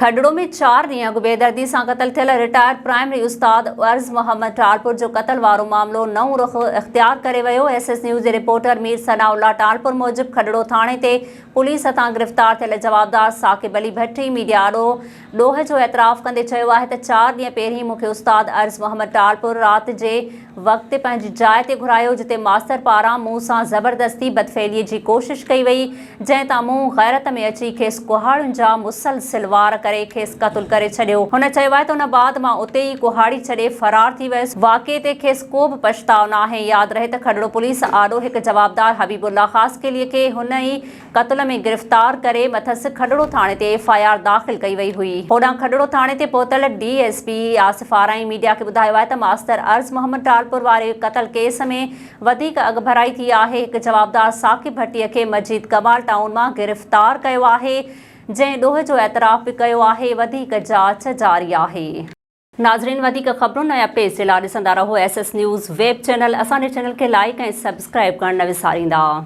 کڏڙو ۾ چار ڏينهن اڳ بيدردي سان قتل ٿيل رٽائرڊ پرائمري استاد عرض محمد ٽالپر جو قتل وارو معاملو نئون رخ اختيار ڪري ويو. ايس ايس نيوز جي رپورٽر مير ثناء الله ٽالپر موجب کڏڙو ٿاڻي تي پوليس هٿان گرفتار ٿيل جوابدار ثاقب علي ڀٽي ميڊيا آڏو ڏوهه جو اعتراف ڪندي چيو آهي ته چار ڏينهن پهرين مون کي استاد عرض محمد ٽالپر رات جي وقت پنهنجي جاء تي گهرايو جتي ماستر پاران مون سان زبردستي بدفعلي جي ڪوشش ڪئي وئي جنهن تان مون غيرت ۾ اچي کيس ڪهاڙين جا مسلسل وار ڪري کيس قتل ڪري ڇڏيو. هن چيو آهي ته ان بعد مان اتي ئي ڪهاڙي ڇڏي فرار ٿي ويس. واقعي تي کيس ڪو به پڇتاء ناهي. ياد رهي ته کڏڙو پوليس آڏو هڪ جوابدار حبيب الله خاصخيلي کي هن ئي قتل ۾ گرفتار ڪري مٿس کڏڙو ٿاڻي تي ايف I R داخل ڪئي وئي هئي. هوڏانهن کڏڙو ٿاڻي تي پهتل D S P Asif Arain media کي ٻڌايو آهي ته ماستر عرض محمد ٽالپر واري قتل ڪيس ۾ وڌيڪ اڳڀرائي ٿي آهي، هڪ جوابدار ثاقب ڀٽي کي مجيد ڪمال ٽائون مان گرفتار ڪيو آهي، جنهن ڏوهه جو اعتراف به ڪيو آهي، وڌيڪ جاچ جاري آهي. ناظرين وڌيڪ خبرن ۽ اپڊيٽس جي لاء ڏسندا رهو S S news web channel اسان جي چينل کي لائيڪ ۽ سبسڪرائيب ڪرڻ نه وساريندا.